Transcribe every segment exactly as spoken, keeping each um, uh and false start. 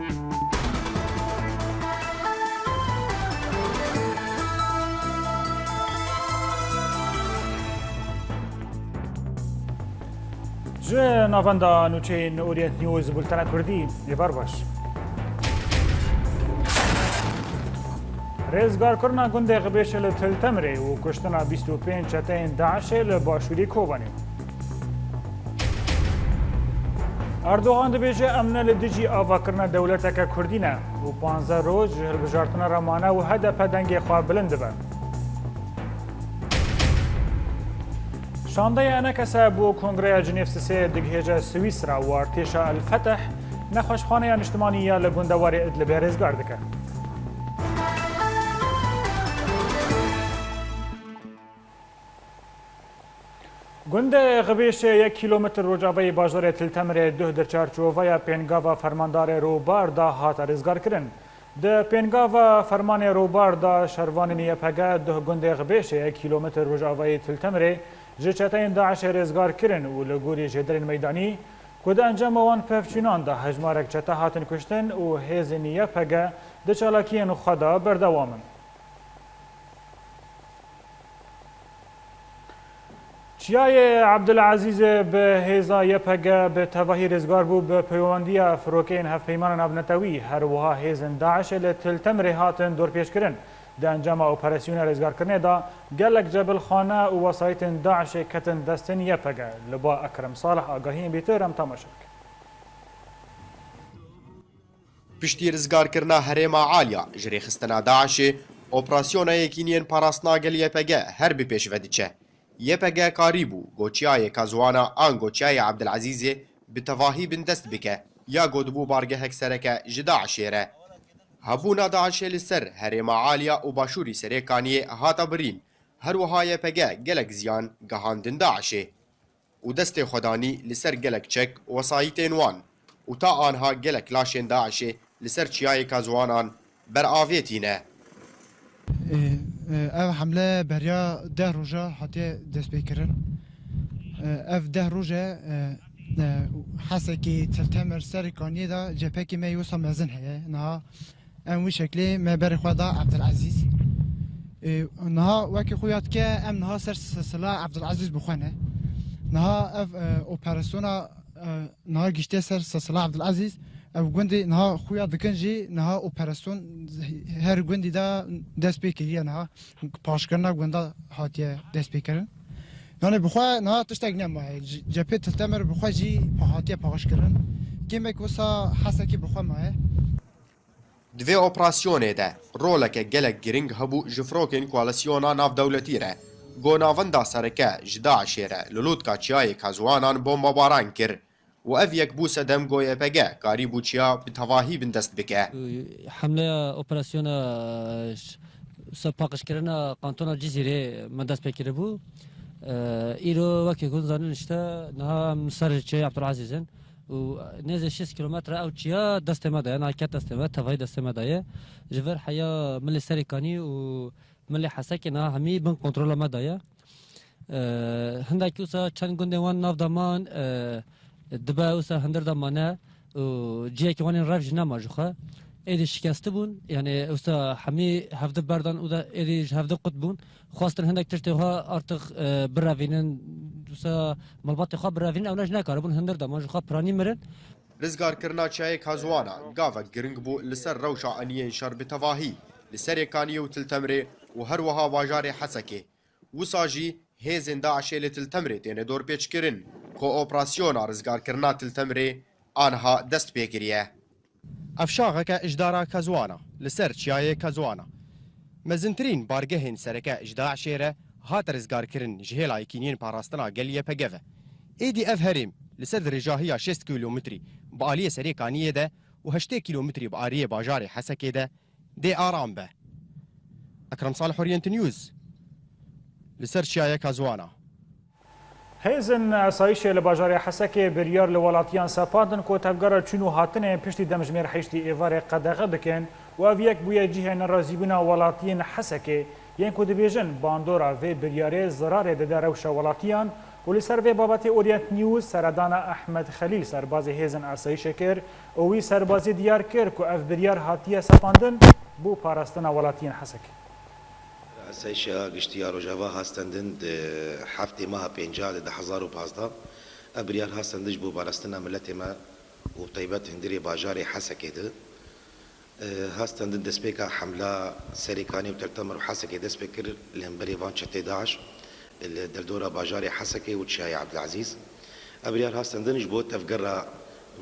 Ji navenda nûçeyên Orient News, bultena Kurdî, êvar baş. Rêzgarkirina gundê Xibêşê li Til Temirê û kuştina bîst û pênc çeteyên DAIŞê li başûrê Kobanê. Erdogan dibêje, em ne li dijî avakirina dewleteke Kurdî ne û panzdeh roj ji hilbijartina re mane û H D P dengê xwe bilind dibe. Şandeya Enekese bo Kongreya Cinêv Sisê digihêje Swîsra û artêşa El Feteh nexweşxaneya niştimanî ya li gundewarê Idlibê rêzgar dike. Gundê Xibêşê yek kîlometr rojavayê bajarê Til Temirê duh di çarçoveya pêngava fermandarê Robar de hate rêzgarkirin. Di pêngava fermanê Robar de şervanên Y P G duh gundê Xibêşê yek kîlometr rojavayê Til Temirê ji çeteyên DAIŞê rêzgar kirin û li gorî jêderên meydanî ku di encama wan pevçûnan de hejmarek çete hatin kuştin û hêzên Y P G di çalakiyên xwe de berdewam in. Çiyayê Ebdulezîzê bi hêza Y P G bi tevahî rêzgar bû, bi peywendiya firokeyên Hevpeymanên Navnetewî, her wiha hêzên DAIŞê li Til Temirê hatin dorpêçkirin. Di encama operasyona rêzgarkirinê de gelek cebilxane û wesayîtên DAIŞê ketin destên Y P G. Li ba Ekrem Salih agahiyên bêtir em temaşe bikin. Piştî rizgarkirina Herêma Aliya ji rêxistina DAIŞê, operasyona Yekîniyên Parastina Gel Y P G her bi pêş ve diçe. Y P G karîbû ku çiyayê Kazwana ango çiyayê Ebdilezîzê bi tevahî bindest bike, ya ku dibû bargehek sereke ji DAIŞê re. Hebûna DAIŞê li ser Herêma Aliya û Başûrî Serê Kaniyê hate birîn, her wiha Y P G gelek ziyan gihandin DAIŞê. û destê xwe danî li ser gelek çek û wesayîtên wan û ta anha gelek laşên DAIŞê li ser çiyayê Kazwanan beravêtî ne. Ê, ê, ev hemle beriya deh roja hatiye destpêkirin. Ê, ev deh roj e, ê, ê, Hesekê, Til Temer, Serê Kaniyê de cephekê me yê wisa mezin heye. Niha Em wî şeklê me berê xwe da Ebdilezîz. Ê, niha wekî xwe ya dike, em niha ser silsila Ebdilezîz bi xwe ne. Niha ev, e, operasyona, e, niha giştiye ser silsila Ebdilezîz. Ev gundê niha xuya dikin jî, niha operasyon her gundî de dest pê kiriye niha. Paşkirina gunda hatiye dest pê kirin. Yani bi xwe niha tiştek nemaye. Ce-, cephê Til Temer bi xwe jî pa-, hatiye paşkirin. Kêmek wisa Hesekê bi xwe maye. Di vê operasyonê de roleke gelek giring hebû ji firokên koalîsyona navdewletî re, ku navenda sereke ji DAIŞê re li lûtka çiyayê Kazwanan bombebaran kir û ev yek bû sedem ku Y P G karîbû çiya bi tevahî bindest bike. Hemleya operasyona ş-, se-, paqijkirina kantona Cizîrê me dest pê kiribû. Îro wekî ku zanin işte niha em ser çiyayê Ebdulezîz in. û nêzî şêst kîlometre ew çiya destê me de ye, niha ket destê me, tevayî destê me de ye. Ji vir heya Milê Serê Kanî û Milê Hesekê niha hemî bin kontrola me de ye. Eee, hindekî wisa çend gundên wan nav de man, eee, dibe wisa hundir de mane û cihekî wan ên rev jî nema ji xwe. Êdî şikestî bûn, yani wisa hemî hevdi berdan û de êdî ji hevdi qut bûn. Xwestin hindek tiştê xwe artık, e, birevînin, wisa malbatê xwe birevînin, ew ne jî nekaribûn hundir de, ma ji xwe piranî mirin. Rizgarkirina çiyayê Kazwana gavek giring bû li ser rewşa eniyên şer bi tevahî, li Serê Kaniyê û Til Temirê û her wiha bajarê Hesekê. Wisa jî hêzên DAIŞê li Til Temirê têne dorpêçkirin, ku operasyona rizgarkirina Til Temirê aniha dest pê kiriye. Ev şaxeke ji dara Kazwana, li ser çiyayê Kazwana. Mezintirîn bargehên sereke ji DAIŞê re hat rizgarkirin ji hêla Yekîniyên Parastina Gel Y P G ve. Êdî ev herêm li ser dirêjahiya şêst kîlometrî bi aliyê Serê Kaniyê de û heştê kîlometrî bi ariyê bajarê Hesekê de dê aram be. Ekrem Salih, Orient News, li ser çiyayê Kazwana. Hêzên esayîşê li bajarê Hesekê biryar li welatiyan sepandin ku tevgera çûn û hatinê piştî demjimêr heştê êvarê qedexe bikin û ev yek bûye cihê nerazîbûna welatiyên Hesekê, yên ku dibêjin bandora vê biryarê zirarê dide rewşa welatiyan Û li ser vê babetê Orient News seredana Ehmed Xelîl, serbazê hêzên asayîşê kir û wî serbazî diyar kir ku ev biryar hatiye sepandin bo parastina welatiyên Hesekê. Asayîşa Giştî ya Rojava hastendin di heftê meha pênca de du hezar û pazdeh. Ev biryar hastendin ji bo parastina miletê me û bi taybet hundirê bajarê Hesekê de. E, hastendin destpêka hemla Serê Kanê û Tel Temer û Hesekê dest pê kir li hemberê van çetê DAIŞ li derdora bajarê Hesekê û Çiyayê Ebdilezîz. Ev biryar hastendin ji bo tevgera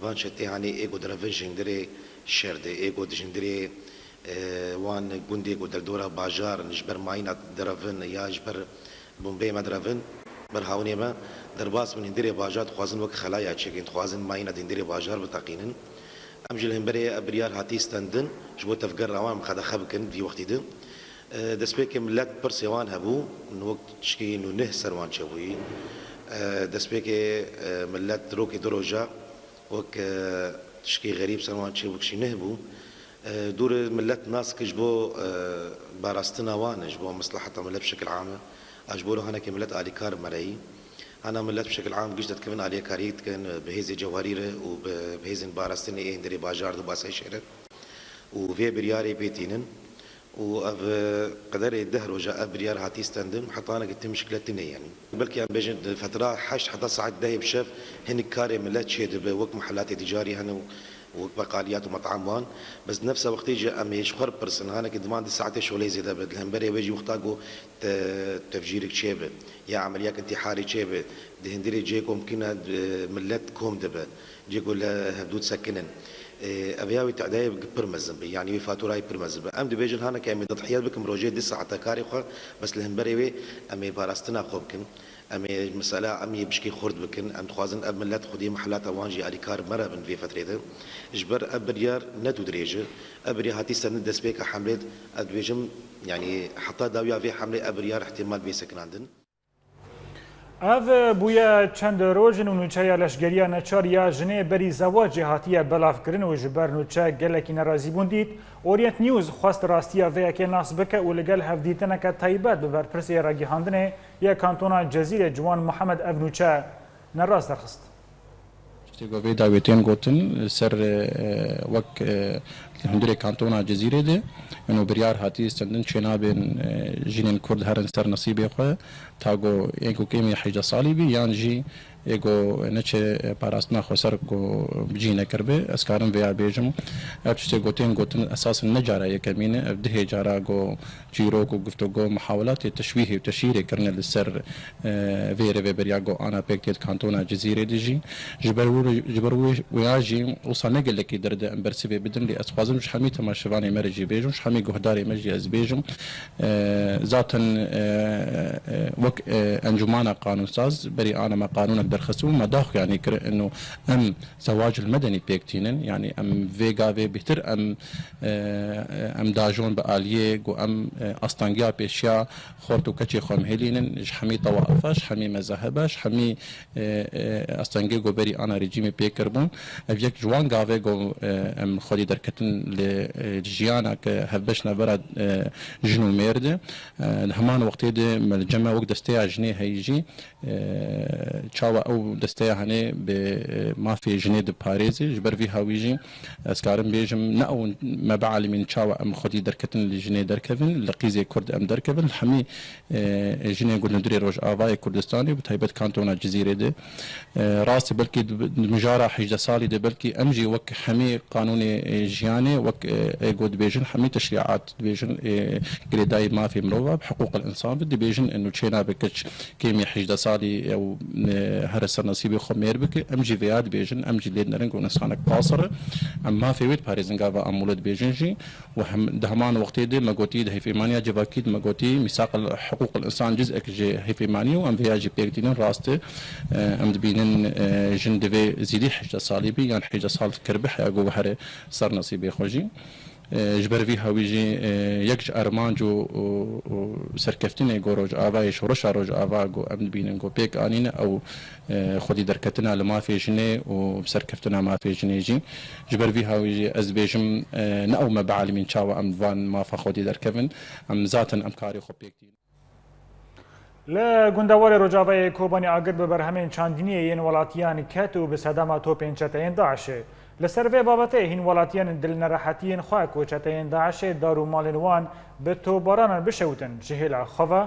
van çetê, hanê ê ku direvin ji hundirê şer de, ê ku di hundirê, e, wan gundê ku derdora bajar ji ber mayîna direvin ya ji ber bombeyê me direvin, ber hawinê me derbas bin, hundirê bajar dixwazin wek xelaya çêkin, dixwazin mayîna di hundirê bajar biteqînin. Em jî li hemberê ev biryar hatî stendin, ji bo tevgera wan em qedexe bikin vî wextî de. E, destpêkê millet pirsê wan hebû, wek tişkî nû neh ser wan çêbûyî. E, destpêkê, e, millet rokê du roja wek, e, tişkî xerîb ser wan çêbû, tişkî neh bû. E, dûr millet nas kir ji bo, e, parastina wan, ji bo mesleheta millet bi şekil am e. A ji bo hanekê millet alîkar mereyî. Hana millet bi şekil am giş derdikevin alîkarî dikin, bi hêzê cewherî re û bi, bi hêzên parastinê ê hundirê bajar de basayîşê re. Û vê biryarê pê tînin. Û ev, e, qederê deh roja ev biryar hatî stendin, heta hanekê tim şikle tune, yanî. Belkî em bêjin, di fetra heşt heta saet dehê bi şev hinek karê millet çêdibe, wek mehelatê ticarî hene û wek beqaliyat û met'am wan. Bes nefsa wextê jî em ê ji xwe re pirsin, hanekê di van di saetê şolê zêde be, di hemberê wê jî wexta ku te-, tefcîrek çêbe, ya emeliyek întîharî çêbe, di hundirê cihê ku mimkun e, e, millet kom dibe, cihê ku li hevdû disekinin. E, ev ya wî tedayê pir mezin be, yanî wî faturayê pir mezin be. Em dibêjin haneke em ê tedhiyet bikin rojê du saeta karê xwe, bes li hemberê wê em ê parastina xwe bikin. Em ê mesela em yê bişkê xurt bikin. Em dixwazin ev millet xwedî mehelata wan jî alîkar mere bin vê fetrê de. Ji ber ev biryar ne dû dirêj e. Ev biryar hatî stendin destpêka hemlê de, ez dibêjim, yanî heta dawiya vê hemlê ev biryar ihtimal bê sekinandin. Ev bûye çend roj in û nûçeya leşgeriya neçar ya jinê berî zewacê hatiye belavkirin û ji ber nûçe gelekî nerazîbûn dît. Orient News xwest rastiya vê yekê nas bike û li gel hevdîtineke taybet bi berpirsê ragihandinê ya Kantona Cezîrê Ciwan Muhammed ev nûçe nerast derxist. Tiştê ku vê dawî tên gotin, li ser, e, wek, e, li hundirê Kantona Cizîrê de, ino biryar hatî stendin çênabên, e, jinên Kurd herin ser nesîbê xwe, ta ku ê ku kêmî hejdeh salî bî, yan jî ê ku neçe, e, parastina xweser ku bi cî nekiribe, ez karim vêya bêjim. Ev tiştê ku tên gotin, esasen ne cara yekemîn e, ev dihê cara ku çîrok û guftûgo, muhawelatê teşwîhê û teşhîrê kirine li ser, e, vê rêveberiya ku ana pêk tê di Kantona Cizîrê de jî. Ji ber wê, ji ber wê, wêya jî wisa ne gelekî derde em bersivê bidin, lê ez dixwazim ji hemî temaşevanê me re jî bêjim, ji hemî guhdarê me jî ez bêjim. E, zaten, e, e, wek, e, encûmana qanûnsaz berî ana me qanûnek derxist û me daxuyanî kir, ino em zewacil medenî pêk tînin, yanî em vê gavê bêhtir em e, em dajon bi aliyê ku em, e, astangiya pêşiya xort û keçê xwe em hêlînin, ji hemî tewaifa, ji hemî mezaheba, ji hemî, e, e, astengê ku berî ana rejîmê pê kiribûn. Ev yek ji wan gavê ku, e, em xwedî derketin li, e, jiyana ke hevbeş navbera, e, jin û mêr de. E, di heman wextê de me li cem me wek desteya jinê heyî jî, e, çawa ew desteya hene bi, e, mafê jinê diparêze. Ji ber vî hawî jî ez karim bêjim, ne ew me bialimîn çawa em xwedî derketin li jinê derkevin, li qîzê Kurd em derkevin, li hemî, e, jinên ku li hundirê Rojavayê Kurdistanê, bi taybet Kantona Cizîrê de. E, rastî belkî di, di mijara hejdeh salî de belkî em jî wek hemî qanûnê, e, jiyanê, wek, e, ê ku dibêjin, hemî teşrîat dibêjin, e, girêdayî mafê mirova, bi hiqûqil însan ve dibêjin, eno çênabe keç kêmî hejdeh salî ew, e, here ser nesîbê xwe mêr bike. Em jî vêya dibêjin, em jî lê dinerin ku insanek qasir e. Em mafê wê diparêzin, gava em wilo dibêjin jî. Û hem, di heman wextê de me gotî, di hevpeymaniya civakî de me gotî, mîsaqil hiqûqil însan cizek ji hevpeymanî û em vêya jî pêk tînin, rast e. E, em dibînin, e, jin divê zêdî hejdeh salî bî, yan hejdeh sal kiribe heya ku here ser nesîbê xwe jî. E, ji ber vî hawî jî, e, yek ji armanc û, û, û serkeftinê ku Rojavayê, şoreşa Rojava ku em dibînin ku pêk anîne, ew, e, xwedî derketina li mafê jinê û serkeftina mafê jinê jî. Ji ber vî hawî jî ez dibêjim, e, ne ew me bialimîn çawa em van mafa xwedî derkevin, em zaten em karê xwe pêk tînin. Li gundewarê Rojavayê Kobanê agir bi berhemên çandiniyê yên welatiyan ket û bi sedema topên çeteyên DAIŞê. Li ser vê babetê hîn welatiyan dilnerehetiyên xwe ku çeteyên DAIŞê dar û malên wan bi topbaranan bişewtin ji hêla xwe ve.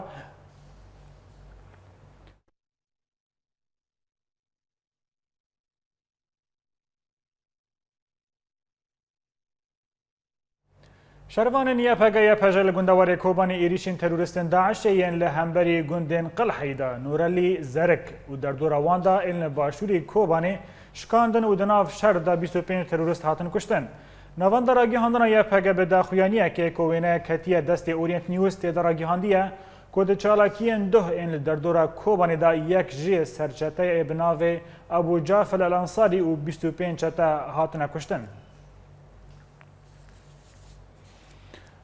Şervanên Y P G Y P J li gundewarê Kobanê êrîşên terorîstên DAIŞê yên li hemberî gundên Qilheyda, Nûrelî, Zerik û derdora wan de ên li başûrê Kobanê şikandin û di nav şer de bîst û pênc terorîst hatin kuştin. Navenda ragihandina Y P G bi daxuyaniyekê ku wêne ketiye destê Orient News tê de ragihandiye ku di çalakiyên duh ên li derdora Kobanê de yek jê serçeteyê bi navê Ebû Cafil El Ensarî û bîst û pênc çete hatine kuştin.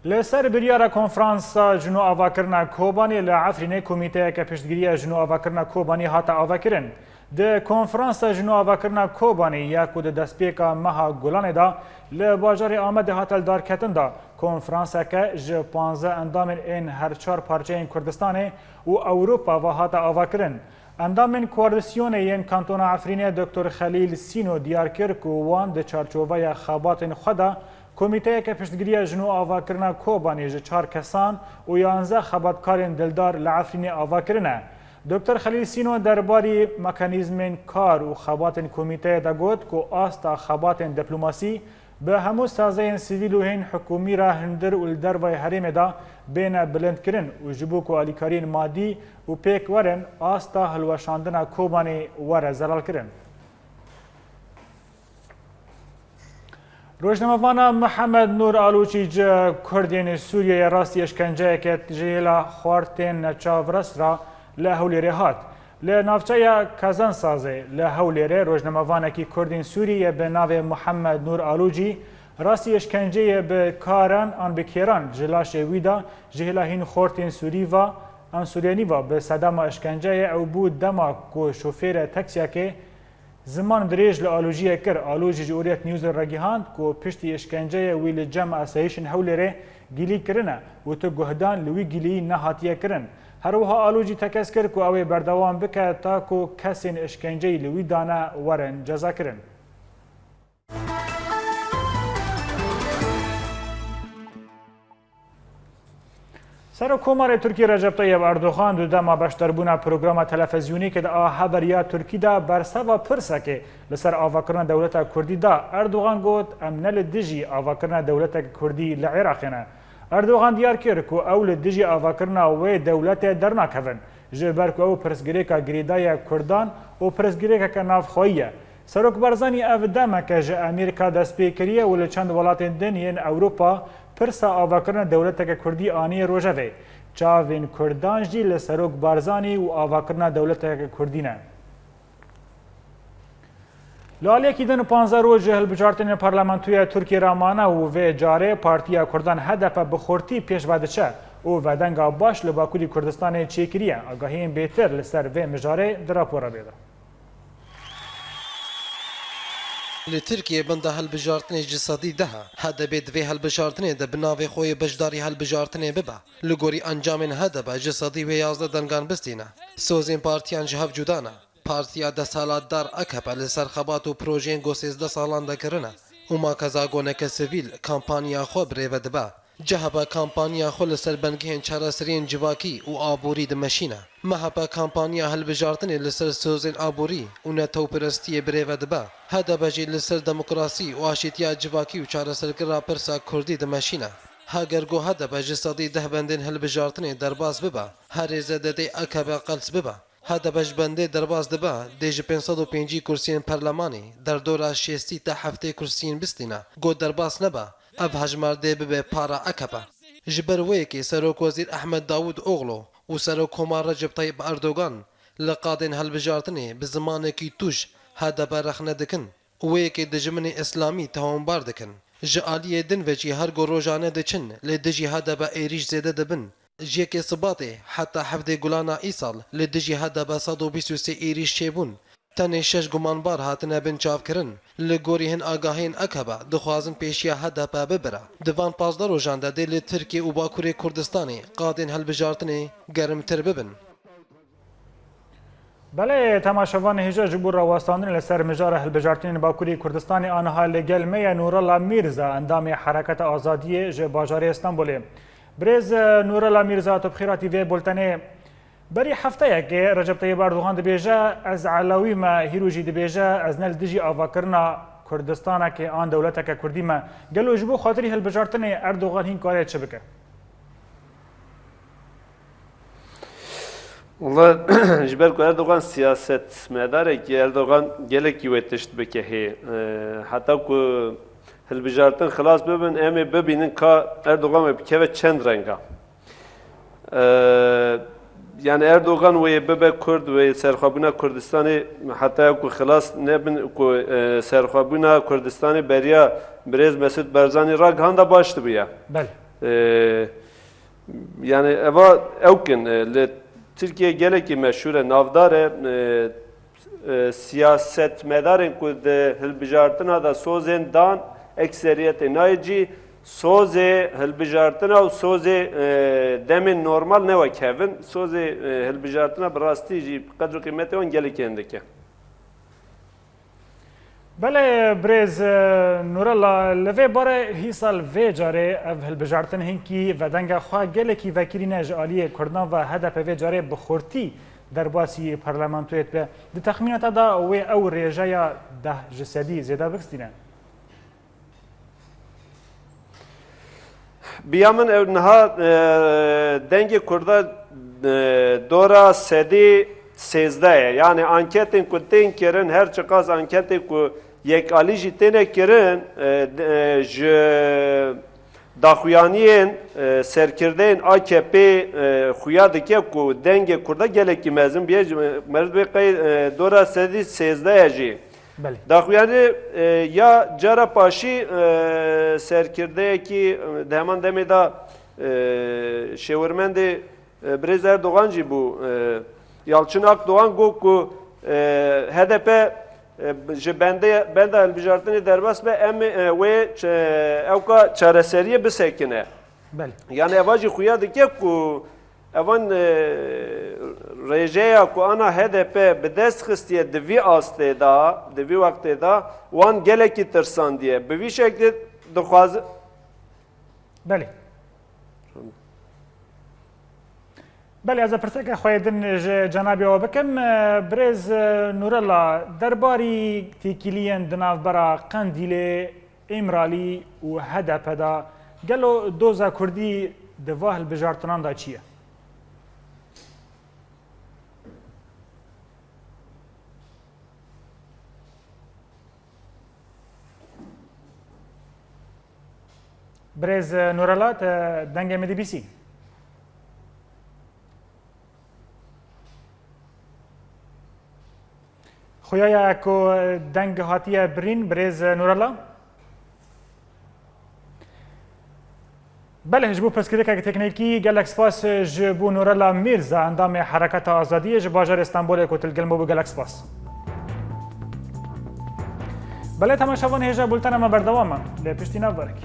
Li ser biryara Konferansa Jin û Avakirina Kobanê li Efrînê Komîteyeke Piştgiriya Jin û Avakirina Kobanê hate avakirin. Di Konferansa Jin û Avakirina Kobanê ya ku di destpêka meha Gulanê de li bajarê Amedê hate lidarketin de, konferanseke ji panzdeh endamên ên her çar parçeyên Kurdistanê û Ewropa ve hate avakirin. Endamên koalîsyonê yên Kantona Efrînê Doktor Xelîl Sîno diyar kir ku wan di çarçoveya xebatên xwe de Komîteyeke Piştgiriya Jin û Avakirina Kobanê ji çar kesan û yanzdeh xebatkarên dildar li Efrînê ava kirine. Doktor Xelîl Sîno derbarî mekanîzmên kar û xebatên komîteyê de got ku asta xebatên diplomasî bi hemû sazeyên sivîl û hên hikûmî re hundir û li dervayê herêmê de bêne bilindkirin û ji bo ku alîkariyên madî û pêk werin, asta hilweşandina Kobanê were zelalkirin. Rojnamevana Mihemed Nûr Alûçî ji Kurdên Sûriyeyê rastî îşkenceyeke ji hêla xwartên neçavrest re li Hewlêrê hat. Li navçeya Kazansazê li Hewlêrê rojnamevanekî Kurdên Sûriyê bi navê Mihemed Nûr Alûcî rastî îşkenceyê bi karan an bi kêran ji laşê wî de ji hêla hîn xortên Sûrî ve an Sûriyenî ve bi sedema îşkenceyê ew bû dema ku şofêrê taksiyekê ziman dirêj li Alûciyê kir. Alûcî ji Orient News re gihand ku piştî îşkenceyê wî li cem asayîşên Hewlêrê gilî kirine û tu guhdan li wî gilî nehatiye kirin. Her wiha Alûcî tekez kir ku ew ê berdewam bike ta ku kesên îşkenceyî li wî dane werin cezakirin. Serokkomarê Tirkiyê Recep Tayyip Erdogan di dema beşdarbûna programa telefîzyonîkê di a Haber ya Tirkî de berseva pirsekê li ser avakirina dewleta Kurdî da. Erdogan got, em ne li dijî avakirina dewleteke Kurdî li Iraqê ne. Erdogan diyar kir ku ew li dijî avakirina wê dewletê dernakevin, ji ber ku ew pirsgirêka girêdayî ya Kurdan û pirsgirêkeke navxweyî ye. Serok Barzanî ev demeke ji Amerîka dest pê kiriye û li çend welatên din yên Ewropa pirsa avakirina dewleteke Kurdî aniye rojevê. Çavên Kurdan jî li Serok Barzanî û avakirina dewleteke Kurdî ne. Li aliyekî din, panzdeh roj ji hilbijartinên parlamentoya Tirkiyê re mane û vê carê Partiya Kurdan H D P bi xurtî pêş ve diçe û vedenga baş li Bakurê Kurdistanê çêkiriye. Agahiyên bêtir li ser vê mijarê di rapora bê de. Li Tirkiyê benda hilbijartinê ji sedî deh e. H D P di vê hilbijartinê de bi navê xwe yê beşdarî hilbijartinê bibe. Li gorî encamên H D P ji sedî wê yazdeh dengan bistîne. Sozên partiyan ji hev cuda ne. Partiya desthilatdar A K P li ser xebat û projeyên ku sêzdeh salan de kirine û ma keza goneke sivîl kampanya xwe bi rê ve dibe. C H P kampanya xwe li ser bingehên çareseriyên civakî û aborî dimeşîne. M H P kampanya hilbijartinê li ser sozên aborî û netewperestiyê bi rê ve dibe. H D P jî li ser demokrasî û aşîtiya civakî û çareserkirina pirsa Kurdî dimeşîne. Heger ku H D P ji sedî deh bendên hilbijartinê derbas bibe, herê zêde dê A K P qels bibe. H D P ji bendê derbas dibe, dê ji pênc sed û pêncî kursiyên perlemanê derdora şêstî ta heftê kursiyên bistîne, ku derbas nebe, ev hejmar dê bibe para A K P. Ji ber wê yekê Serokwezîr Ehmed Dawûd Oxlo û Serokkomar Recep Tayyip Erdogan li qadên hilbijartinê bi zimanekî tûj H D P rexne dikin û wê yekê dijminê îslamî tawanbar dikin. Ji aliyê din ve jî her ku rojane diçin li dijî H D P êrîş zêde dibin. Ji yekê Sibatê heta hevdê Gulana îsal li dijî H D P sed û bîst û sê êrîş çêbûn. Tenê şeş gumanbar hatine binçavkirin. Li gorî hin agahiyên A K P dixwazin pêşiya H D P bibire. Di van pazdeh rojan de dê li Tirkiye û Bakurê Kurdistanê qadên hilbijartinê germtir bibin. Belê, temaşevanê hêja, ji bo rawestandinê li ser mijara hilbijartinên Bakurê Kurdistanê aniha li gel me ye Nûrela Mîrza, endamê Hereketa Azadiyê ji bajarê Stenbolê. Birêz, e, Nûrela Mîrza, tu bi xêr hatî vê bultenê. Berî hefteyekê Recep Tayyip Erdogan dibêje, ez Elewî me, hîro jî dibêje, ez ne li dijî avakirina Kurdistanekê an dewleteke Kurdî me. Gelo ji bo xatirî hilbijartinê Erdogan hîn kare çi bike? Wala, ji ber ku Erdogan siyasetmedarekî, Erdogan gelekî wê tişt bikehê. E, heta ku hilbijartin xilas bibin, em ê bibînin ka Erdogan wê bikeve çend renga. E, yani Erdogan wê bibe Kurd, wê serxwebûna Kurdistanê, heta ku xilas nebin, ku, e, serxwebûna Kurdistanê beriya birêz Mesûd Barzanî ragihanda baş dibiya. Belê. E, Yani eva ew kin, e, li Tirkiye gelekî meşhûr e, navdar e, e, e, siyasetmedarên ku di hilbijartina de sozên dan ekseriyetê nayê cî, sozê hilbijartina û sozê, e, demên normal ne wek hev in. Sozê, e, hilbijartina bi rastî jî qedr û qîmetê wan gelekî hindik e. Belê, birêz, e, Nûrela, li vê barê hîsal vê carê ev hilbijartin hinkî vedenga xwe gelekî vekirî ne ji aliyê Kurdan ve H D P vê carê bi xurtî derbasî parlamentoyê dibe. Di texmîna te de wê ew rêjeya deh ji sedî zêde bistîne? Bi ya min ew niha, e, dengê Kurda, e, dora sedî sêzdeh ye. Yani anketên ku tên kirin, her çiqas anketên ku yekalî jî têne kirin, e, d-, e, ji daxuyaniyên, e, serkirdeyên A K P, e, xuya dike ku dengê Kurda gelekî mezin bûye. Ji, meriv dibê qey, e, dora sedî sêzdeh ye jî. Belê. Daxuyanî, e, ya cara paşî, e, serkirdeyekî, e, di heman demê de, e, şêwirmendê, e, birêz Erdogan jî bû. E, Yalçın Akdoğan got ku, e, H D P, e, ji bende, benda hilbijartinê derbas be, em, e, wê çe-, ewka çareseriyê bisekine. Belê. Yani eva jî xuya dike ku evan, e, rêjeya ku ana H D P bi dest xistiye di vî astê de, di vî wextê de wan gelekî tirsandiye. Bi vî şeklê dixwazi- Belê. Belê, ez ê pirseke xwe yê din ji cenabê we bikim. E, birêz, e, Nûrela, derbarî têkiliyên di navbera Qendîlê, Îmralî û H D P de, gelo doza Kurdî di va hilbijartinan de çi ye? Birêz Nûrela, te dengê min dibîsî? Xuya ye ku deng hatiye birîn, birêz Nûrela? Belê, ji bo pirsgirêkek teknîkî gelek spas ji bo Nûrela Mîrza, endamê Hereketa Azadiyê ji bajarê Stenbolê ku tu li gel me bû, gelek spas. Belê, temaşevan, hêja bultena me berdewam e. Lê piştî navberek.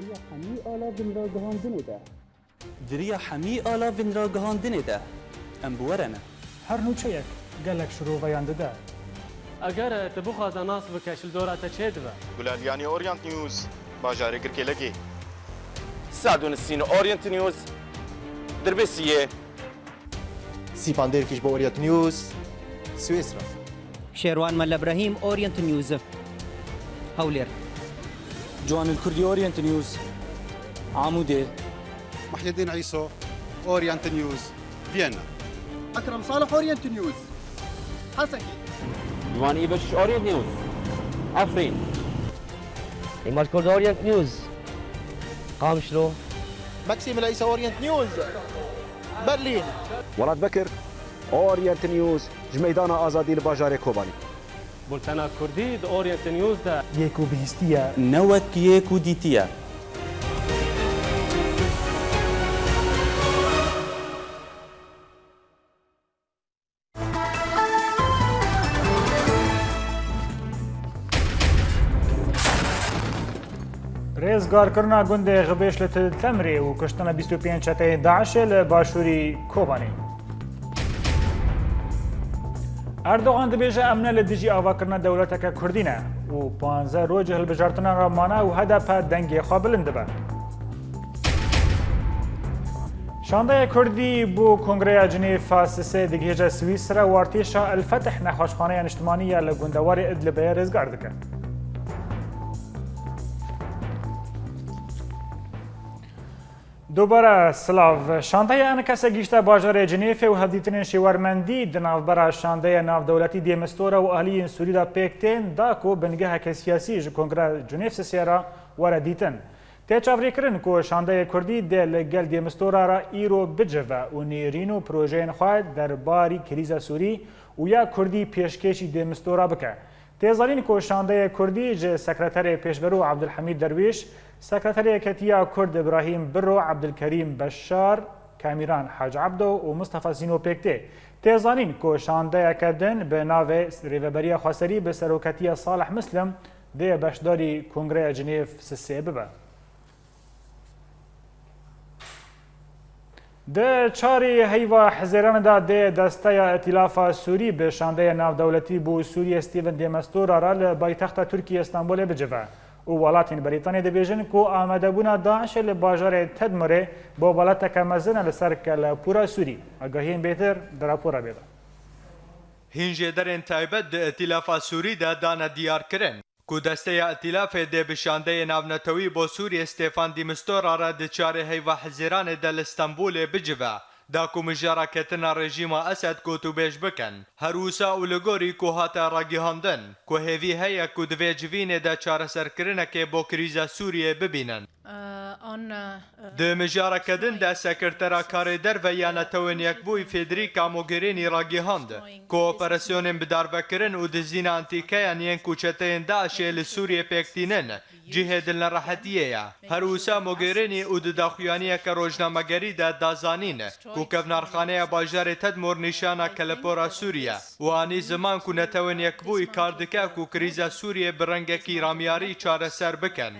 Di riya hemî alavên ragihandinê de. Di riya hemî alavên ragihandinê de em bi we re ne. Her nûçeyek gelek şiroveyan dide. Eger tu bixwaze nas bike, ji li dora te çê dibe. Gulal Yanî, Orient News, bajarê Girkêlekê. Sadun Sîn, Orient News, Dirbêsiyê. Sîpan Dêrkiş bo Orient News, Swêsra. Şêrwan Mele Brahîm, Orient News, Hewlêr. Ciwanil Kurdî, Orient News, Amûdê. محي الدين عيسو، Orient News, Vienna. Ekrem Salih, Orient News, Hesekî. Ciwanî Beşiş, Orient News, Efrîn. Îmaj Kurd, Orient News, Qamişlo. Maxim Leysa, Orient News, Berlin. Welat Bekir, Orient News, ji Meydana Azadî li bajarê Kobanî. Bultena Kurdî di Orient News de. Yek û bihîstiye. Newek yek û dîtiye. Rêzgarkirina gundê Xibêş li Til Temrê û kuştina bîst û pênc çeteyên DAIŞê li başûrî Kobanê. Erdogan dibêje, em ne li dijî avakirina dewleteke Kurdî ne û panzdeh roj hilbijartinan re mane û H D P dengê xwe bilind dibe. Şandeya Kurdî bo Kongreya Cinêfa Sisê digihêje Swîsra û artêşa El Fetih nexweşxaneya niştimanî ya li gundewarê Idlibê rêzgar dike. Dubare silav. Şandeya enkese gihîşte bajarê Cinêfê û hevdîtinên şêwermendî di navbera şandeya navdewletî dê Mistora û aliyên Sûrî de pêk tên, da ku bingeheke siyasî ji Kongreya Cinêf Sisê re were dîtin. Tê çavrêkirin ku şandeyê Kurdî dê li gel dê Mistora re îro bicive û nêrîn û projeyên xwe derbarî krîza Sûrî û ya Kurdî pêşkêşî dê Mistora bike. Tê zanîn ku şandeyê Kurdî ji Sekreterê Pêşverû Abdulhamîd Derwîş, Sekreterê Yeketiya Kurd Îbrahîm Birro, Abdulkerîm Beşar, Kamîran Hac Abdo û Mistefa Sîno pêk tê. Tê zanîn ku şandeyeke din bi navê Rêveberiya Xweserî bi seroketiya Salih Muslim dê beşdarî Kongreya Cinêv sisê bibe. Di çarê heyva Hizêranê de dê Desteya Îtîlafa Sûrî bi şandeya navdewletî bo Sûriyê Stephen de Mistura re li paytexta Tirkiyê Stenbolê bicive û welatên Brîtanî dibêjin ku amadebûna DAIŞê li bajarê Tedmurê bobeleteke mezin e li ser kelepûra Sûrî. Agahiyên bêtir di rapora bê de. Hîn jêderên taybet di Îtîlafa Sûrî de dane diyarkirin ku Desteya Îtîlafê dê bi şandeyê navnetewî bo Sûriyê Stefan de Mistura re di çarê heyva Hizêranê de li Stenbolê bicive, da ku mijara ketina rejîma Esed gotûbêj bikin. Her wisa û li gorî ku hate ragihandin, ku hêvî heye ku di vê civînê de çareserkirinekê bo krîza Sûriyê bibînin. Di mijareke din de Sekretera Karê Derve ya Netewên Yekbûyî Federica Mogherini ragihand ku operasyonên bidarvekirin û dizîna entîkeyan yên ku çeteyên DAIŞê li Sûriyê pêk tînin cihê dilnerehetiyê ye. Her wisa Mogherini û di daxuyaniyeke rojnamegerî de da zanîn ku kevnarxaneya bajarê Tedmor nîşana kelepora Sûrî ye û anî ziman ku Netewên Yekbûyî kar dike ku krîza Sûriyê bi rengekî ramyarî çareser bikin.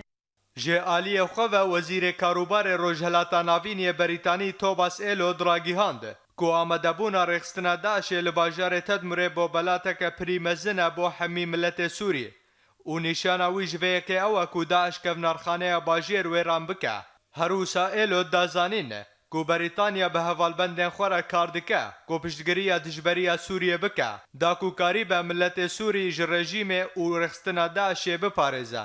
Ji aliyê xwe ve Wezîrê Karûbarê Rojhelata Navîn yê Berîtanî Thomas Elod ragihand ku amadebûna rêxistina DAIŞê li bajarê Tedmurê bobelateke pirî mezin e bo hemî miletê Sûrî û nîşana wî ji vê yekê ew e ku DAIŞ kevnarxaneya bajêr wêran bike. Her wisa Elod da zanîn ku Berîtanya bi hevalbendên xwe re kar dike ku piştgiriya dijberiya Sûriyê bike, da ku karîbe miletê Sûrî ji rejîmê û rêxistina DAIŞê biparêze.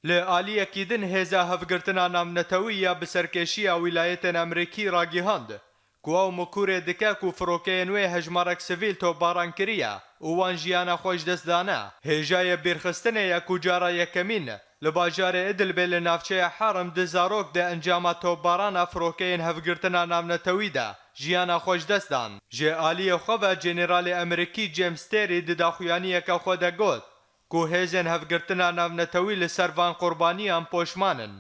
Li aliyekî din Hêza Hevgirtina Navnetewî ya bi serkêşiya Wîlayetên Amerîkî ragihand ku ew mikurê dike ku firokeyên wê hejmarek sivîl topbaran kiriye û wan jiyana xwe ji dest dane. Hêjayê bîrxistinê ye ku cara yekemîn li bajarê Idilbê li navçeya Herim du zarok di encama topbarana firokeyên Hevgirtina Navnetewî de jiyana xwe ji dest dan. Ji aliyê xwe ve Generalê Amerîkî James Terry di daxuyaniyeke xwe de got, ku hêzên hevgirtina navnetewî li ser van qurbaniyan poşman in.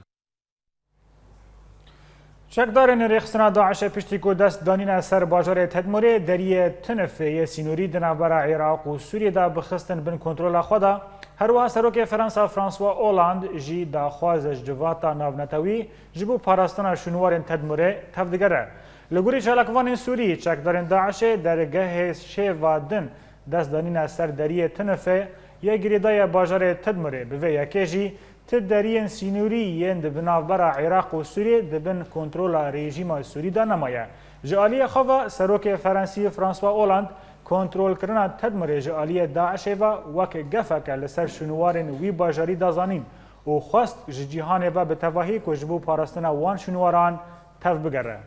Çekdarên rêxistina DAIŞê piştî ku dest danîne ser bajarê Tedmurê, deriyê Tinifê yê sînorî di navbera Iraq û Sûriyê de bixistin bin kontrola xwe de, her wiha serokê Fransa François Hollande jî daxwaz ji civata navnetewî ji bo parastina şûnwarên Tedmurê tevdigere. Li gorî çalakvanên Sûrî, çekdarên DAIŞê dergehê şêva din dest danîne ser deriyê Tinifê yê girêdayê bajarê Tedmurê. Bi vê yekê jî ti deriyên sînorî yên di bi navbera Iraq û Sûriyê di bin kontrola rejîma Sûrî de nemaye. Ji aliyê xwe ve serokê Ferensî François Hollande kontrolkirina Tedmurê ji aliyê DAIŞê ve wek gefeke li ser şûnwarên wî bajarî da zanîn û xwest ji cîhanê ve bi tevahî ku ji bo parastina wan şûnwaran tev bigere.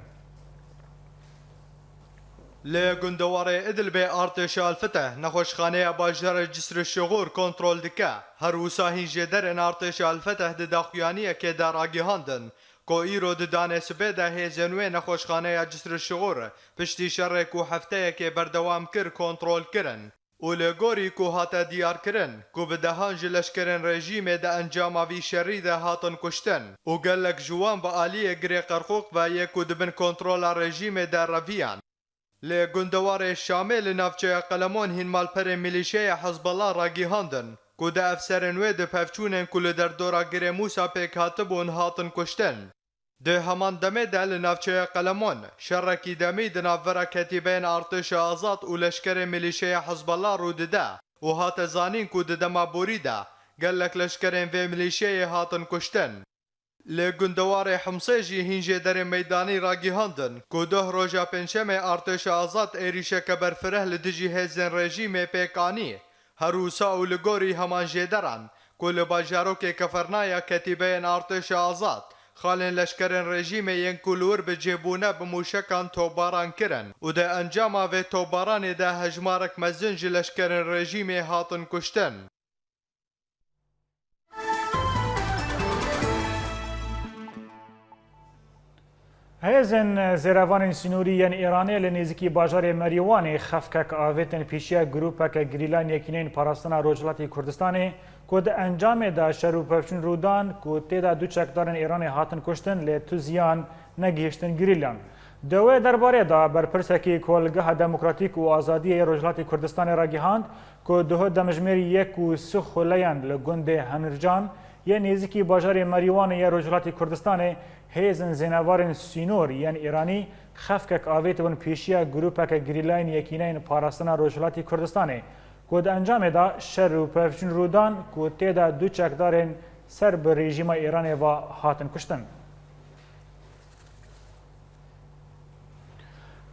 Li gundewarê Idlibê artêşa El-Feteh nexweşxaneya bajarê Cisr Şixûr kontrol dike. Her wisa hîn jêderên artêşa El-Feteh di daxuyaniyekê de ragihandin ku îro di danê sibê de hêzên wê nexweşxaneya Cisr Şixûr piştî şerê ku hefteyekê berdewam kir kontrol kirin. Û li gorî ku hate diyarkirin ku bi dehan ji leşkerên rejîmê di encama vî şerî de hatin kuştin û gelek ji wan bi aliyê girê Qerqûq ve yê ku di bin kontrola rejîmê de reviyan. Li gundewarê Şamê li navçeya Qelemon hîn malperên milîşeya Hizbullah ragihandin ku di efserên wê di pevçûnên ku li derdora girê Mûsa pêk hatibûn hatin kuştin. Di heman demê de li navçeya Qelemon şerekî demî di navbera ketîbeyên artêşa azad û leşkerên milîşeya Hizbullah rû dide û hate zanîn ku di dema borî de gelek leşkerên vê milîşeyê hatin kuştin. Li gundewarê Himsê jî hîn jêderên meydanî ragihandin ku doh roja pêncşemê artêşa azad êrîşeke berfireh li dijî hêzên rejîmê pêk anî. Her wisa û li gorî heman jêderan ku li bajarokê Kefernaya ketîbeyên artêşa azad xalên leşkerên rejîmê yên ku li wir bi cih bûne bi mûşekan topbaran kirin û di encama vê topbaranê de hejmarek mezin ji leşkerên rejîmê hatin kuştin. Hêzên zêrevanên sînorî yên Îranê li nêzîkî bajarê Merîwanê xefkek avêtin pêşiya grûpeke gerîlayên Yekîneyên Parastina Rojhilatî Kurdistanê ku di encamê de şer û pevçûn rû dan ku tê de du çekdarên Îranê hatin kuştin lê tu ziyan negihiştin gerîlayan. Di wê derbarê de berpirsekî Kolgeha Demokratîk û Azadiyê yê Rojhilatî Kurdistanê ragihand ku duhû demjimêrî yek û sih xuleyan li gundê Henircan yê nêzîkî bajarê Merîwanê yê Rojhilatî Kurdistanê hêzên zênevarên sînor yên Îranî xefkek avêtibûn pêşiya grûpeke gerîlayên Yekîneyên Parastina Rojhilatî Kurdistanê ku di encamê de şer û pevçûn rû dan ku tê de du çekdarên ser bi rejîma Îranê ve hatin kuştin.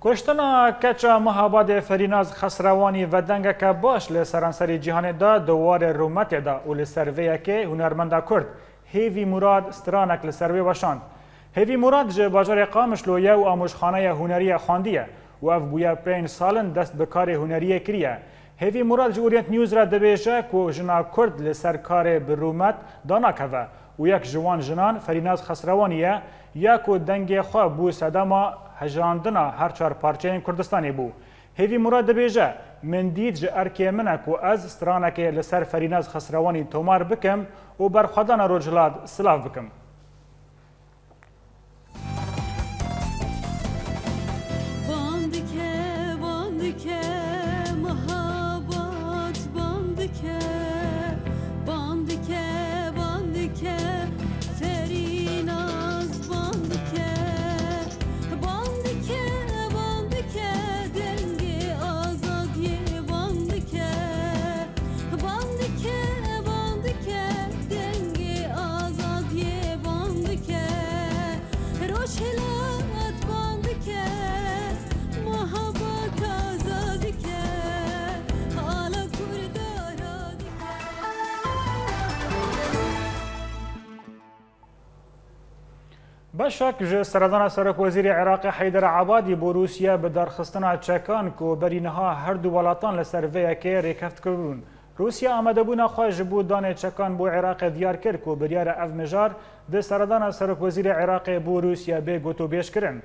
Kuştina keça Mehabadê Ferînaz Xesrewanî vedengeke baş li seranserî cîhanê da di warê rûmetê de û li ser vê yekê hunermenda Kurd Hêvî Murad stranek li ser wê weşand. Hêvî Murad ji bajarê Qamişlo ye û amûjxaneya hunerî ye xwendiye û ev bûye pênc sal in dest bi karê huneriyê kiriye. Hêvî Murad ji Orient News re dibêje ku jina Kurd li ser karê bi rûmet danakeve û yek ji wan jinan Ferînaz Xesrewanî ye, ya ku dengê xwe bû sedema hejirandina her çar parçeyên Kurdistanê bû. Hêvî Murad dibêje, Min dît ji erkê min e ku ez stranekê li ser Ferînaz Xesrewanî tomar bikim û berxwedana Rojhilat silav bikim. Bandike, bandike, mehabat bandike, bandike, bandike, Ferînaz bandike, bandike, bandike, dengê azadiyê bandike. Bandike, bandike, dengê azadiyê bandike. Rojhilat bandike, mehabat azadike. Ala Kurda radike. Beşek ji seredana Serokwezîrê Iraqê Heyder Ebadî bo Rûsya bi darxistina çekan ku berî niha her du welatan li ser vê yekê rêkeft kiribûn. Rûsya amadebûna xwe ji bo danê çekan bo Iraqê diyar kir ku biryar e ev mijar di seredana Serokwezîrê Iraqê bo Rûsya bê gotûbêj kirin.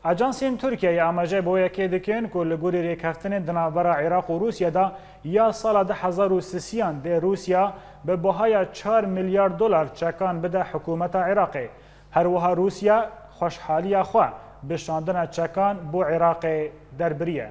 Ajansên Tirkiyeyê amaje bo yekê dikin ku li gorî rêkeftinên di navbera Iraq û Rûsya de ya sala du hezar û sisiyan dê Rûsya bi bihaya çar milyar dolar çekan bide hikûmeta Iraqê. Her wiha Rûsya xweşhaliya xwe bi şandina çekan bo Iraqê derbiriye.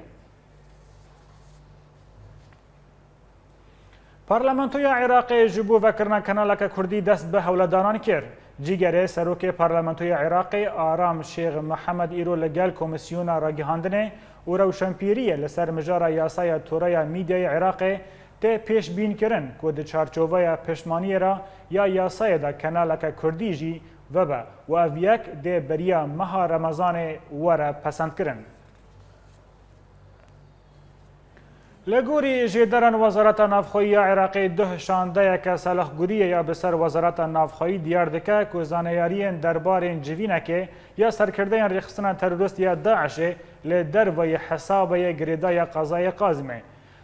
Parlamentoya Iraqê ji bo vekirina kanaleke kurdî dest bi hewledanan kir. Cîgerê Serokê Parlamentoya Iraqê Aram Şêx Mihemed îro li gel Komîsyona Ragihandinê û Rewşenpîriyê li ser mijara yasaya Toreya Mîdyayê Iraqê tê pêşbînkirin ku di çarçoveya piştmaniyê re ya yasayê de kanaleke kurdî jî vebe û ev yek dê beriya meha Remezanê were pesendkirin. Li gorî jêderan Wezareta Navxweyî ya Iraqê duh şandeyeke selixguriyê ya bi ser Wezareta Navxweyî diyar dike ku zaneyariyên derbarên civînekê ya serkirdeyên rêxistina terorîst ya DAIŞê li derveyî Hesabeyê girêdayî ya qezayê Qazimê.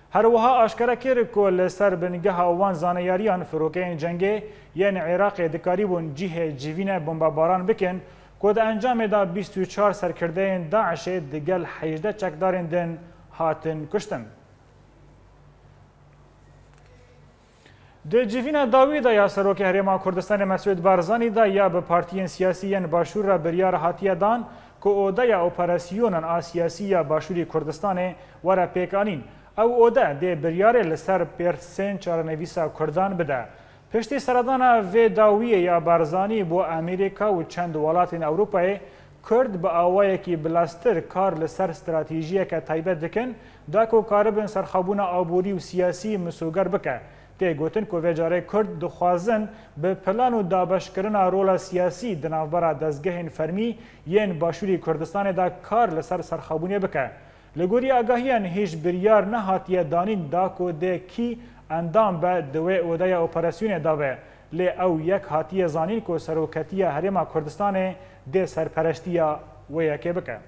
Her wiha aşkere kir ku li ser bingeha wan zaneyariyan firokeyên cengê yên Iraqê dikarîbûn cihê civîne bombebaran bikin ku di encamê de bîst û çar serkirdeyên DAIŞê digel hejdeh çekdarên din hatin kuştin. Di civîna dawî de ya Serokê Herêma Kurdistanê Mesûd Barzanî de ya bi partiyên siyasî yên Başûr re biryar hatiye dan ku odeya operasyonan a siyasî ya Başûrê Kurdistanê were pêkanîn. Ew ode dê biryarê li ser pirsên çarenivîsa Kurdan bide. Piştî seredana vê dawiyê ya Barzanî bo Amerîka û çend welatên Ewropayê, Kurd bi awayekî bileztir kar li ser stratejiyeke taybet dikin, da ku karibin serxwebûna aborî û siyasî misoger bike. Tê gotin ku vê carê Kurd dixwazin bi plan û dabeşkirina rola siyasî di navbera dezgehên fermî yên Başûrê Kurdistanê de kar li ser serxwebûnê bike. Li gorî agahiyan hêj biryar nehatiye danîn da ku dê kî endam be di wê odeya operasyonê de be, lê ew yek hatiye zanîn ku Seroketiya Herêma Kurdistanê dê serpereştiya wê yekê bike.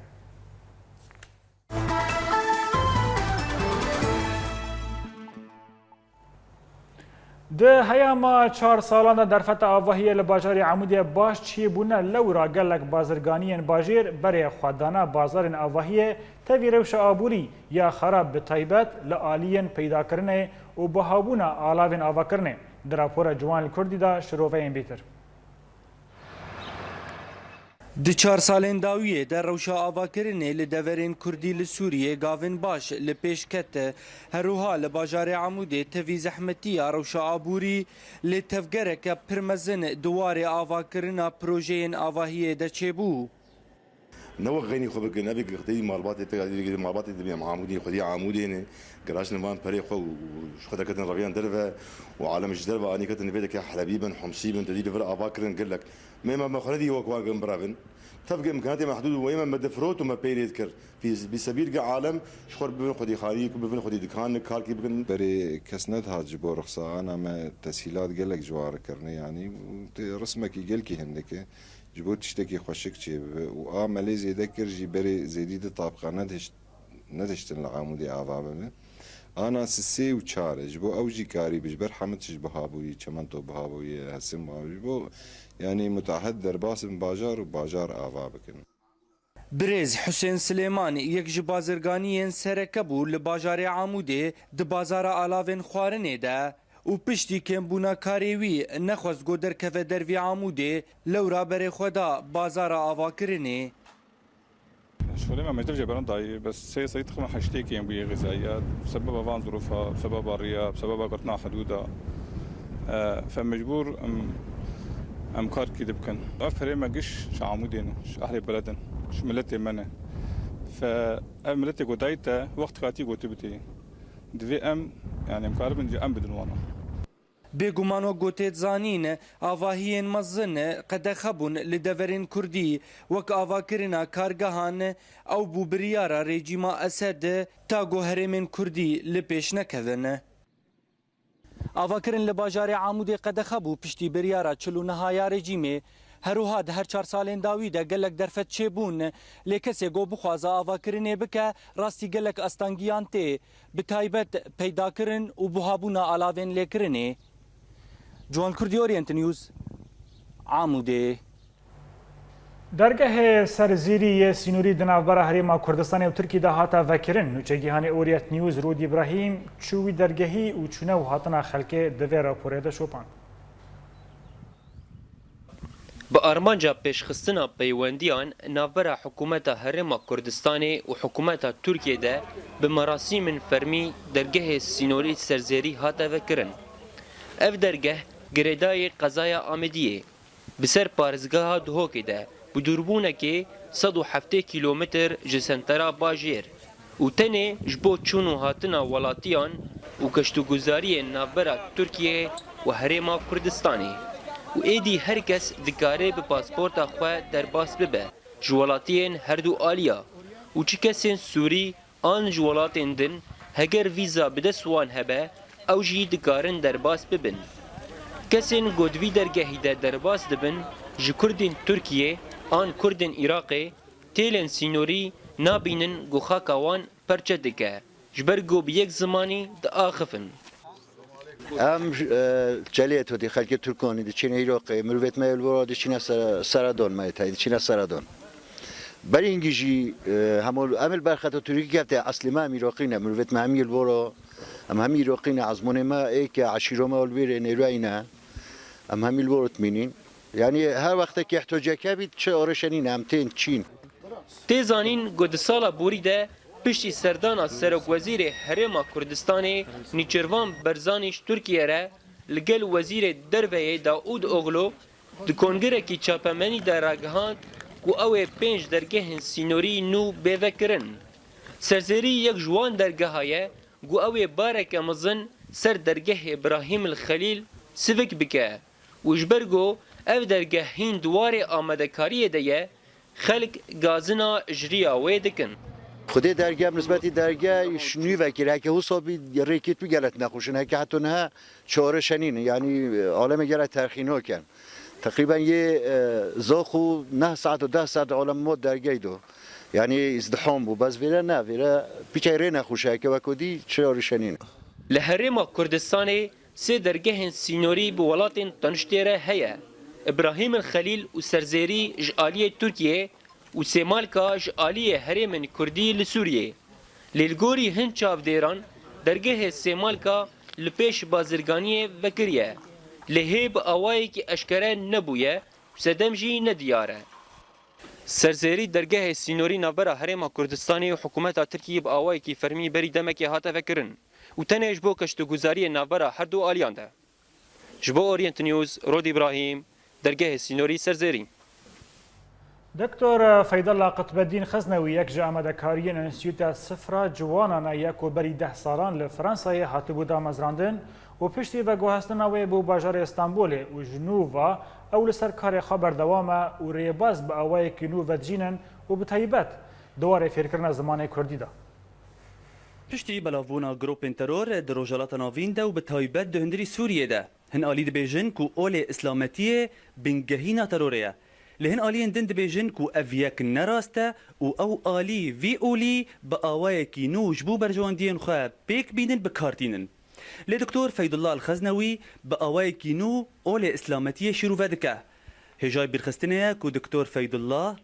Di heyama çar salan de derfeta avahiyê li bajarê Amûdê baş çêbûne, lewra gelek bazirganiyên bajêr berê xwe dane bazarên avahiyê tevî rewşa aborî ya xerab, bi taybet li aliyên peydakirinê û bihabûna alavên avakirinê. Di rapora Ciwan li Kurdî de şiroveyên bêtir. Di çar salên dawiyê de rewşa avakirinê li deverên Kurdî li Sûriyê gavin baş li pêş ket. Her wiha li bajarê Amûdê tevî zehmetiya rewşa aborî lê tevgereke pir mezin di warê avakirina projeyên avahiyê de çêbû. Ne wek xeynî xwe bikin, ne bê gixteyî malbatê te, malbatê dibê em Amûdî, xwedî Amûdê ne. Giraştin van perê xwe û ji xwe derketin reviyan derve û alem ji derve anî ketin vê deke Helebî bin, Homsî bin, tedî li vir ava kirin gelek. Me me xwe nedî wek wan kirin birevin. Tevgê imkanatê mehdûd û wê me me difrot û me peynê dikir. Fî bi sebîl ge alem ji xwe bibin xwedî xanî, bibin xwedî dikan, kalkî bikin. Berê kes nedihat ji bo rixsa ana me tesîlat gelek ji wan re kirine, yanî tê rismekî gelkî hindik e. Ji bo tiştekî xweşik çêbibe û a melê zêde kir jî berê zêdî di tabqa nedihişt-, nedihiştin li Amûdê ava bibe. Ana sisê û çar e. Ji bo ew jî karî bi, ji ber hemû tişt biha bûyî, çimento biha bûyî, hesin biha bûyî. Ji bo, yanî, mutahed derbas bin bajar û bajar ava bikin. Birêz Husên Silêman yek ji bazirganiyên sereke bû li bajarê Amûdê di bazara alavên xwarinê de û piştî kêmbûna karê wî nexwest ku derkeve dervî Amûdê, lewra berê xwe da bazara avakirinê. Şolê me mecdir jê berin dayî, bes sê sey tixme heştê kêm bûye xizayî ya. Sebeba van zirofa, sebeba riya, sebeba girtina hidûda. E, fe mecbûr em, em kar kî dibikin. Ev ferê me giş ji Amûdê ne, ji ehlê beled in, ji miletê me ne. Fe ev miletê ku dayî te wext katî gotî bidê. Divê em, yani em karibin jî em bidin wana. Bêguman wek ku tê zanîn, avahiyên mezin qedexe bûn li deverên Kurdî, wek avakirina kargehan, ew bû biryara rejîma Esed, ta ku herêmên Kurdî li pêş nekevin. Avakirin li bajarê Amûdê qedexe bû piştî biryara çil û neha ya rejîmê. Her wiha di her çar salên dawî de gelek derfet çêbûn, lê kesê ku bixwaze avakirinê bike, rastî gelek astangiyan tê, bi taybet peydakirin û buhabûna alavên lêkirinê. Ciwan Kurdî, Orient News, Amûdê. Dergehê serzêrî yê sînorî di navbera Herêma Kurdistanê û Tirkî de hate vekirin. Nûçegîhanê Orient News Rûd Îbrahîm çû wî dergehî û çûne û hatina xelkê di vê raporê de şopand. Bi armanca pêşxistina peywendiyan navbera Hikûmeta Herêma Kurdistanê û Hikûmeta Tirkiyê de bi merasîmên fermî dergehê sînorî serzêrî hate vekirin. Ev dergeh girêdayî qezaya Amediyê, bi ser parêzgeha Duhokê de bi dûrbûnekê sed û heftê kîlometr ji sentera bajêr û tenê ji bo çûn û hatina welatiyan û geştûguzariyên navbera Tirkiyê û Herêma Kurdistanê û êdî her kes dikare bi pasporta xwe derbas bibe ji welatiyên herdu aliya û çi kesên Sûrî an ji welatên din Heger vîza bi dest wan hebe, ew jî dikarin derbas bibin. Kesên ku di vî dergehî de derbas dibin, ji Kurdên Tirkiyê an Kurdên Iraqê têlên sînorî nabînin ku xaka wan perçe dike, ji ber ku bi yek zimanî diaxifin. Em, e, çeliyê totî xelkê Tirkonî diçîne Îroqê, mirovêt me li bo diçîne sera-, seradon me tayî, diçîne seradon. Berî hingî jî, e, hemû em li ber xeta Tirkî kefte, eslî me em Îroqî ne, mirovêt me hemî li bo ro, em hemî Îroqî ne, ezmûnê me êk e, eşîro me ol bîrê nêrayî ne, em hemî li bo ro dimînîn. Yanî her wextekî ihtiyaceke bît, çi arêşenî ne, em tên Çîn. Tê zanîn ku di sala borî de piştî serdana Serokwezîrê Herêma Kurdistanê Nîçirvan Barzanî ji Tirkiye re li gel Wezîrê Derveyê Daûd Oglu di kongirekî çapemenî de ragihand ku ew ê pênc dergehên sînorî nû bê vekirin. Serzêrî yek ji wan dergeha ye ku ew ê bareke mezin ser dergehê Brahîm el Xelîl sivik bike û ji ber ku ev dergeh hîn di warê amadekariyê de ye, xelk gazina ji riya wê dikin. Xwedê dergeh, nisbetî dergeh ji nû vekir, heke wisa bî rêkêt bî gelek nexweş in, heke heta niha çareşenîn in, yanî alemê gelek terxînok in. Teqrîben yê, e, zax û neh saet û deh saet alem ma dergehî do. Yanî îzdiham bû, bes vêre ne, vêre piçay rê nexweş e, heke weko dî çareşenîn in. Li Herêma Kurdistanê sê dergehên sînorî bi welatên teniştê re heye, Îbrahîm el Xelîl û Serzêrî ji aliyê Tirkiyê û Sêmalka ji aliyê herêmên Kurdî li Sûriyê. Lê li gorî hin çavdêran dergehê Sêmalka li pêş bazirganiyê vekiriye. Lê hê bi awayekî eşkere nebûye û sedem jî nediyar e. Serzêrî dergehê sînorî navbera Herêma Kurdistanê û hikûmeta Tirkiyê bi awayekî fermî berî demekê hate vekirin û tenê ji bo keştûguzariyê navbera her du aliyan de. Ji bo Orient News, Rod Îbrahîm, dergehê sînorî Serzêrî. Doktor Feydullah Qutbeddîn Xeznewî, yek ji amadekariyên Enstîtuta Sifra Ciwanan e, ya ku berî deh salan li Fransayê hatibû damezrandin û piştî veguhestina wê bû bajarê Stenbolê û ji nû ve ew li ser karê xwe berdewam e û rêbaz bi awayekî nû vedijînin û bi taybet di warê fêrkirina zimanê kurdî de. Piştî belavbûna grûpên teror di Rojhilata Navîn de û bi taybet di hundirî Sûriyê de, hin alî dibêjin ku olê îslametiyê bingehîna terorê ye. Lê hin aliyên din dibêjin ku ev yek ne rast e û ew alî vî olî bi awayekî nû ji bo berjewendiyên xwe pêk bînin bi kar tînin. Lê Doktor Feydullah El-Xeznewî bi awayekî nû olê îslametiyê şîrove dike. Hêjayî bîrxistinê ye ku Doktor Feydullah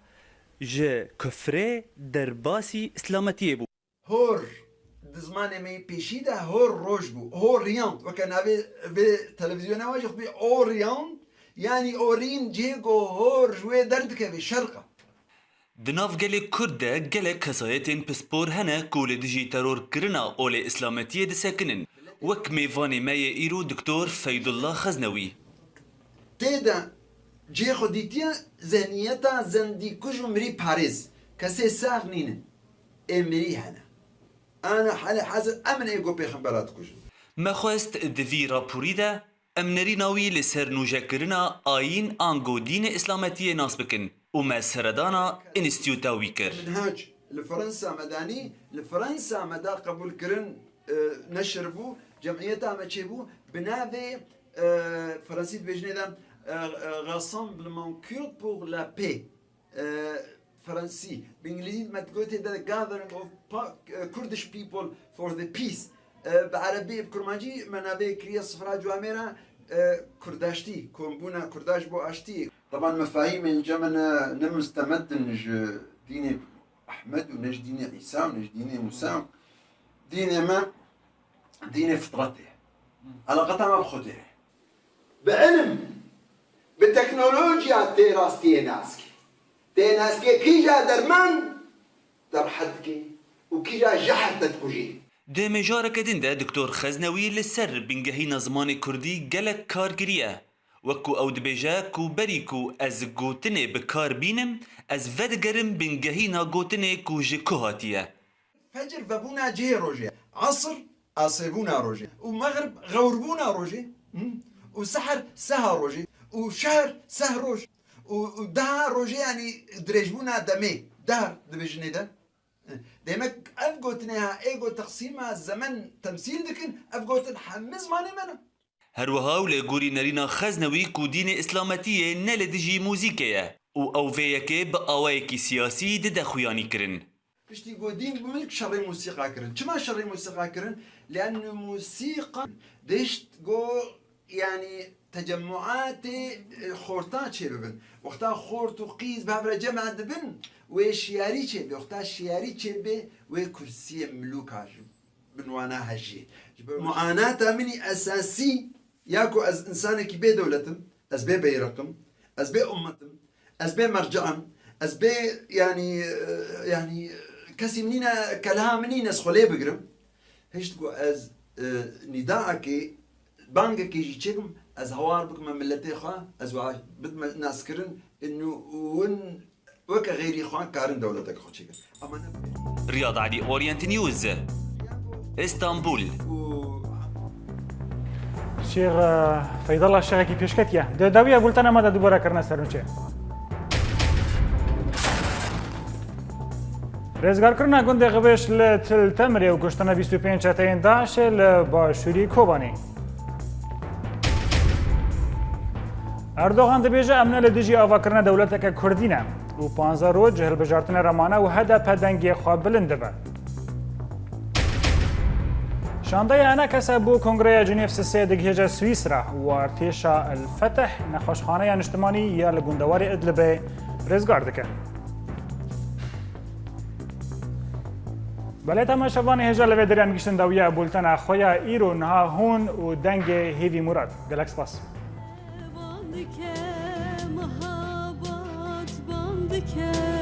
ji kufrê derbasî îslametiyê bû. Hor, di zimanê me yê pêşî de hor roj bû. Orient, weke navê vê televîzyona we jî xwedî Orient, yanî orîn cihê ku hor ji wê derdikeve, şerq e. Di nav gelê Kurd de gelek kesayetên pispor hene ku li dijî terorkirina olê îslametiyê disekinin, wek mêvanê me yê îro Doktor Feydullah Xeznewî. Tê de cihê xwe dîtiye zihniyeta zendîkuj û mirî parêz. Kesê sax nînin. Ê mirî hene. Ana helê hezir em in ê ku pêxembera dikujin. Me xwest di vî raporî de em nerîna wî li ser nûjekirina ayîn ango dînê îslametiyê nas bikin û me seredana înstîtuta wî kir. Minhac li Fransa me danî, li Fransa me da qebûlkirin, e, neşir bû, cemiyeta me çêbû, bi navê, e, Fransî dibêjinê de, e, e, Rassemblement Kurde pour la Paix. E, Fransî, bi Îngilîzî me digotê de Gathering of Pa-, e, Kurdish People for the Peace. E, bi erebî, bi kurmancî me navê kiriye Sifra Ciwanê re, e, Kurdaştî, kombûna Kurda ji bo aştî. Teban mefahîmên ce me ne, ne mustemed in ji dînê Ehmed û ne ji dînê Îsa û ne ji dînê Mûsa. Dînê me dînê fitretê ye. Eleqeta me bi Xwedê ye. Bi ilim, bi teknolojiya tê rastiyê nas kê. Tê nas kê kîja derman te rihet dike û kîja jehre te dikujê. Di mijareke din de Doktor Xeznewî li ser bingehîna zimanê kurdî gelek kar kiriye. Wek ku ew dibêje ku berî ku ez gotinê bi kar bînim, ez vedigerim bingehîna gotinê ku ji ku hatiye. Fecr vebûna cihê rojê, esr asêbûna rojê û mexrib xewrbûna rojê, hı? Û seher seha rojê û şehr seh roj û, û deha rojê, yanî dirêjbûna demê, dehr dibêjinê de. Demek ev gotinê ha ê ku teqsîma zemen temsîl dikin, ev gotin hemî zimanê me ne. Her wiha û li gorî nerîna xeznewî ku dînê îslametiyê ne li dijî muzîkê ye û ew vê yekê bi awayekî siyasî dide xuyanîkirin. Piştî ku dîn bû min şerê mûsîqa kirin. Çima şerê mûsîqa kirin? Liannu mûsîqa dişt ku yanî tecemmuatê e, xorta çêbibin. Wexta xort û qîz bi hev re cem dibin, wê şiyarî çêbê. Wexta şiyarî çêbê, wê kursiyê milûka ji bin wana hejî. Ji ber muanata min î esasî ya ku ez insanekî bê dewlet im, ez bê beyreq im, ez bê ummet im, ez bê merci im, ez bê yanî e, yanî kesî min nîne, kelha min nîne ez xwe lê bigrim. Hişt ku ez e, nîdaekê, bangekê jî çêkim, ez hawar bikime miletê xwe, ez wa bidime naskirin, inu win weke xeyrî xwe karin dewleteke xwe çêkin. Ama ne Riyad Alî, Orient News, Îstanbul. û Şêx e, Feydallah şêxekî pêşketiye. Di dawiya bultena me de dubare kirine ser nûçe. Rêzgarkirina gundê Xibêş li Til Temirê û kuştina bîst û pênc çeteyên DAIŞê li başûrî Kobanê. Erdogan dibêje, em ne li dijî avakirina dewleteke Kurdî ne û panzdeh roj ji hilbijartinê re mane û H D P dengê xwe bilind dibe. Şandeya Enakese bo Kongreya Cinêv sisê digihêje Swîsra û artêşa El Fetih nexweşxaneya niştimanî ya li gundewarê Idlibê rêzgar dike. Belê temaşevanê hêja li vê derê em gihiştin dawiya bultena xwe ya îro, niha hûn û dengê Hêvî Murad. Gelek spas. Bandike, mehabat bandike.